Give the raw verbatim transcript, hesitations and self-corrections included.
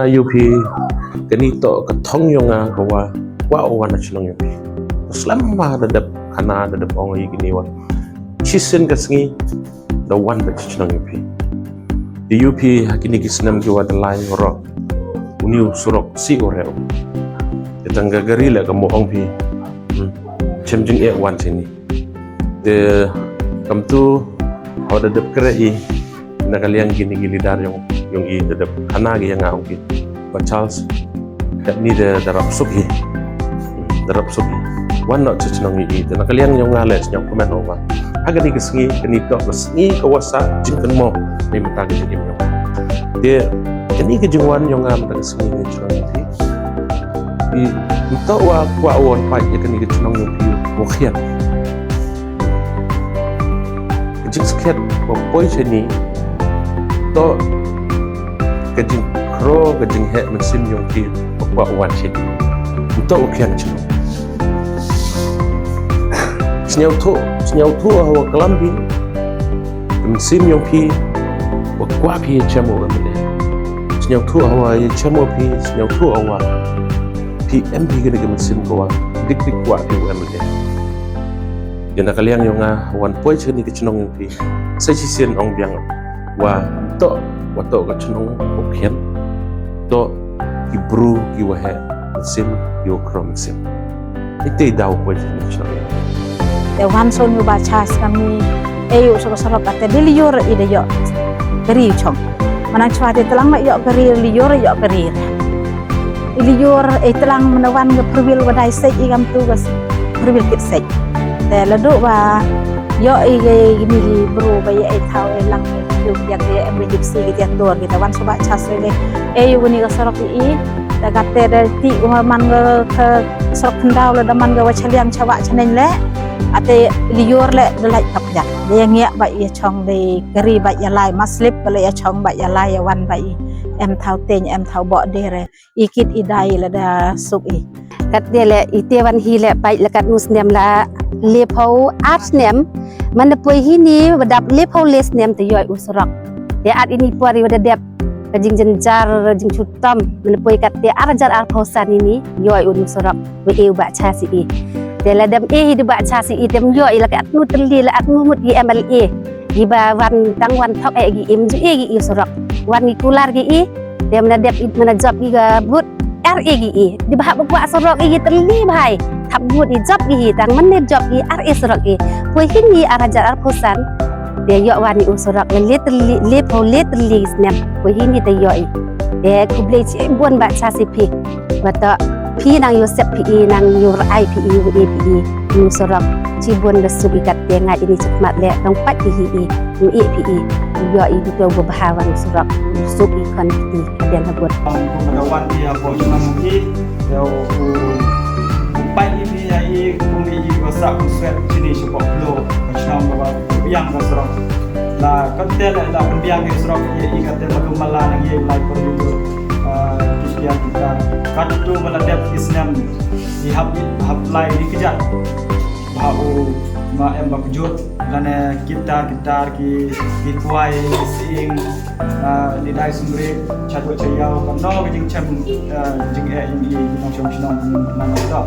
Ïa phi, kane toh ka thong jong nga ka wa, wa wan na chnong ïa phi. Slem ma da dep khana da dep ong ïa kine wa. Shisien ka sngi da wan ba chnong ïa phi. Ïa phi ha kine ki snem ki wa da lai rok. Uni u surok si u reo. Te tang ka gari la ka mo ong phi. Hmm. Chem jing e wan sini. Te kam tu, hau da dep kre i, na ka liang kini ki leader jong, jong i da dep khana ki ïa nga ong ki. Ba Charles, kat ni da, da rap suk hi. Da rap suk hi. Wan noh cha chnong i, te na ka liang jong nga le, sñiaw comment over. Ha kani ka sngi, kani toh ka sngi ka wa sa jingkynmaw, ni mynta ka jingim jong. Te, kani ka jingwan jong nga mynta ka sngi ni chnong i. I, mynta wa, wa wan pait ïa kani ka chnong i, wa khian. Ka jingskhem, wa poi chani, toh, ka jingkhro, ka jingheh mynsiem jong ki, wa wan chani. Toh, wa khian chani. Sñiawthuh, sñiawthuh, wa klam bi, ka mynsiem jong phi, wa kwah phi chem u M L A. Sñiawthuh, wa chem u phi, sñiawthuh, wa phi em phi kani ka mynsiem ka wa, dik dik kwah phi u M L A. Ïa na ka liang jong nga, wan poi chani ka chnong jong phi. Sa shisien ong biang wa toh, wa toh ka chnong u khian. Toh ki bru ki wa heh mynsiem, ki wa khro mynsiem. Ite daw poi chani ka chnong. Te wan song yu ba chas kami, e yu song sorok kate dili yor i da yok. Kari chong. Manang chwa te telang ma yok kari, li yor yok kari. Ili yor, eh, telang mena wan ga perwil wa dai sej i gam tu ga s-, perwil kit sej. Te ladu wa yo i ga i ni bru ba ya i thaw i lang i yu ya ke em ri jipsi ki tiak dor kita wan soba chas le. Eh, yu ni ga sorok i, da kate da ti wa man ga ka sorok kendau le da man ga wa chaliang chawa chaneng le. Ate ili yor le da lai kap ja. Da ya ngiak ba i chong de kari ba ya lai maslip ba le ya chong ba ya lai ya wan ba i. Em thaw teng, em thaw bok dere. I kit i dai lada suk i. Kat de le i te wan hi le pait le kat nu snem la le pau ar snem. Man da poi hi ni wadap le pau le snem te yoi u surok. Te at ini pori wada dep ka jing jenjar jing chutam. Man da poi kat te ar jar ar pau san ini yoi u nu surok. Wa e u ba cha si i. Te la dem e hi du ba cha si i tem yoi la kat nu teli la at nu mut i M L A. Iba wan tang wan thok e gi im ju e gi i surok. Wan gi kular gi i. Te mana dep i mana job i ga but er e gi i. Di bahak ba kwah surok i gi teli bahai. Thap but i job i tang mana job i er e surok i. Poi hin i ar hajar ar pau san. Te yok wan i u surok le le teli le pau le teli snem. Poi hin i te yok i. Te kublei chi bun ba cha si phi. Bata phi nang yu sep phi i nang yu rai phi i u e phi i. Yu surok. Chi bun da suk i kat te ngai ini chakmat le nang pat phi i. U e phi i, u yo i bito go baha wan surok, u suk i kon i, ka biang ha bot. Kum da wan i ha bot shnong i, ya u, u pai i ni ya i, kum i i ba sa kum swet chini shu bok lo, ka shnong ba ba biang ka surok. La kan te la, la kan biang i surok i, i kan te malu mala nang i lai por i tu, ah, kis biang kita. Kat tu mala dep i snem, i hap, hap lai i kejat. Ba u ma em ba kejut, lane kita, kita ki, ki kwai, ki siing, ah, ni dai sumrit, chadwa chayau, ka no ka jingchem, ah, jing e, jing i, jing chom chnong, jing nang ka.